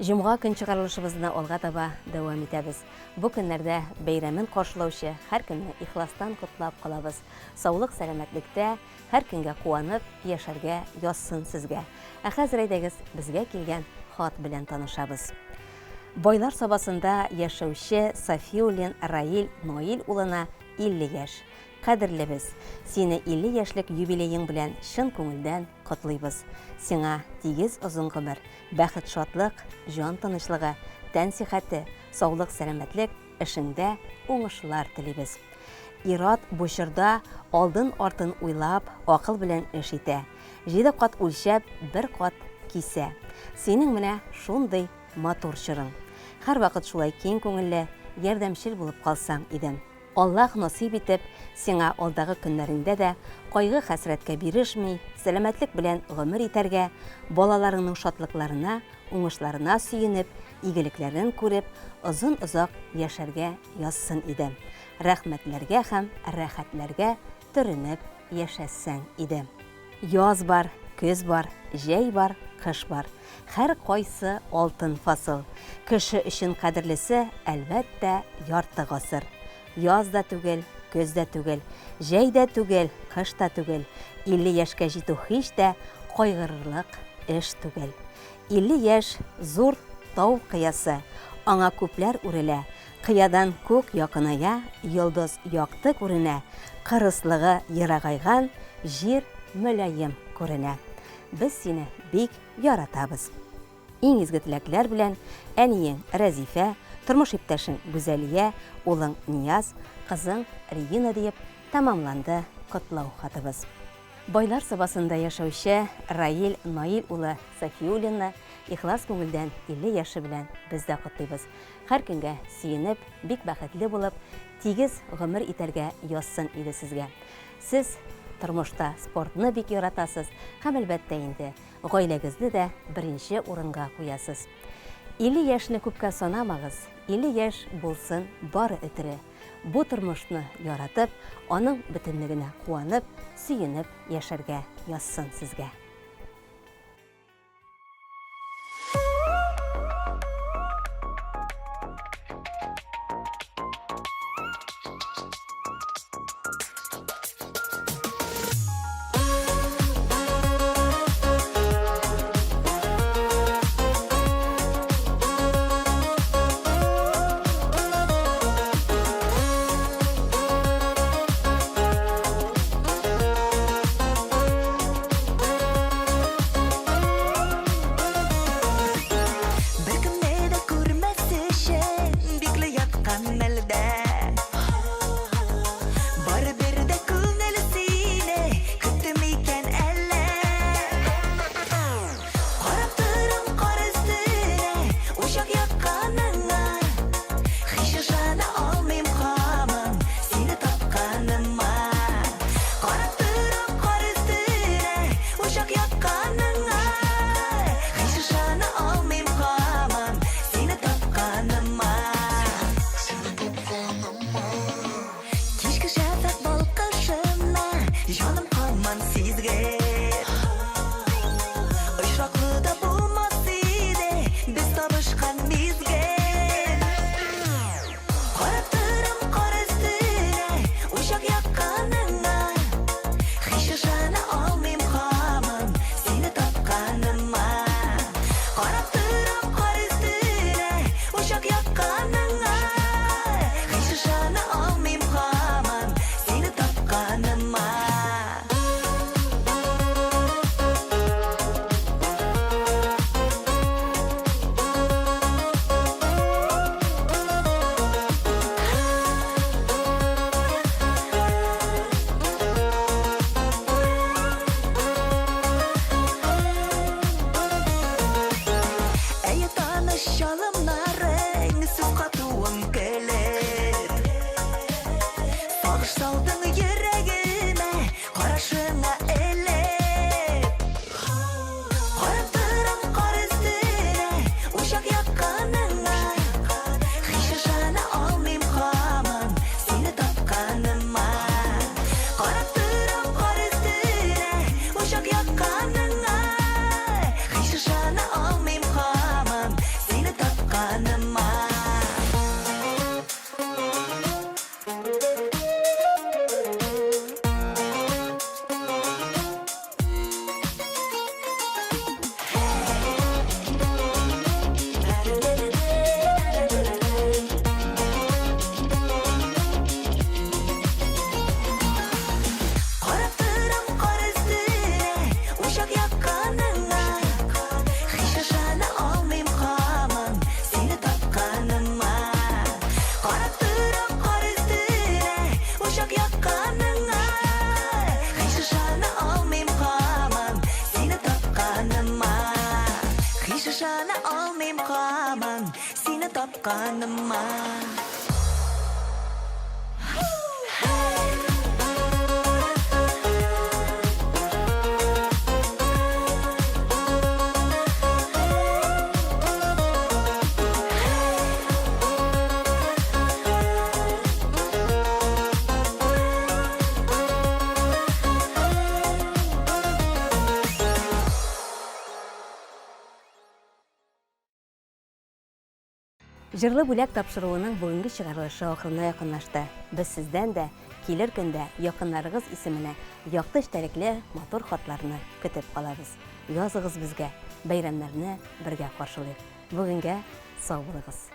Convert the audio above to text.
Җомга көн чыгарылышыбызны алга таба дәвам итәбез. Бу көннәрдә бәйрәмен каршылаучы һәркемне ихластан котлап калабыз. Саулык-сәламәтлектә, һәр көнгә куанып яшәргә язсын сезгә. Ә хәзер әйдәгез безгә килгән хат белән танышабыз. Байлар Сабасында яшәүче Сафиуллин Раил Наил улына 50 яшь. Кадерлебез, сине 50 яшьлек юбилеең белән чын күңелдән котлыйбыз. Сиңа тигез озын гомер, бәхет-шатлык, җан тынычлыгы, тән сихәте, саулык-сәламәтлек, эшеңдә уңышлар телибез. Ир-ат бу чорда алдын-артын уйлап, акыл белән эш итә. Җиде кат үлчәп, бер кат кисә. Синең менә шундый матур чорың. Һәрвакыт шулай киң күңелле, ярдәмчел булып калсаң иде. Аллаһ насыйп итеп, сиңа алдагы көннәреңдә дә кайгы-хәсрәткә бирешми, сәламәтлек белән гомер итәргә, балаларыңның шатлыкларына, уңышларына сөенеп, игелекләрен күреп, озын-озак яшәргә язсын иде. Рәхмәтләргә һәм рәхәтләргә төренеп яшәсәң иде. Яз бар, көз бар, җәй бар, кыш бар. Һәркайсы алтын фасыл. Кеше өчен кадерлесе, әлбәттә, ярты гасыр. Яз да түгел, көз дә түгел, җәй дә түгел, кыш та түгел, 50 яшькә җитү һич тә кайгырырлык эш түгел. 50 яшь, зур тау кыясы, аңа күпләр үрелә, кыядан күк якыная, йолдыз якты күренә, кырыслыгы ерагайган, җир мөлаем күренә. Без сине бик яратабыз. Иң изге теләкләр белән, әниең Рәзифә, тормыш иптәшең Гүзәлия, улың Нияз, кызың Регина диеп тәмамланды котлау хатыбыз. Байлар Сабасында яшәүче Раил Наил улы Сафиуллинны ихлас күңелдән 50 яше белән без дә котлыйбыз. Һәр көнгә сөенеп, бик бәхетле булып, тигез гомер итәргә язсын иде сезгә. Сез тормышта спортны бик яратасыз һәм, әлбәттә инде, гаиләгезне дә беренче урынга куясыз. 50 яшьне күпкә санамагыз, 50 яшь булсын бары өтере. Бу тормышны яратып, аның бөтенлегенә куанып, сөенеп яшәргә язсын сезгә. Ышана алмыйм һаман сине тапканыма. Җырлы бүләк тапшыруының бүгенге чыгарылышы ахырына якынлашты. Без сездән дә килер көндә якыннарыгыз исеменә якты эчтәлекле матур хатларны көтеп калабыз. Языгыз безгә, бәйрәмнәрне бергә каршылыйк. Бүгенгә сау булыгыз.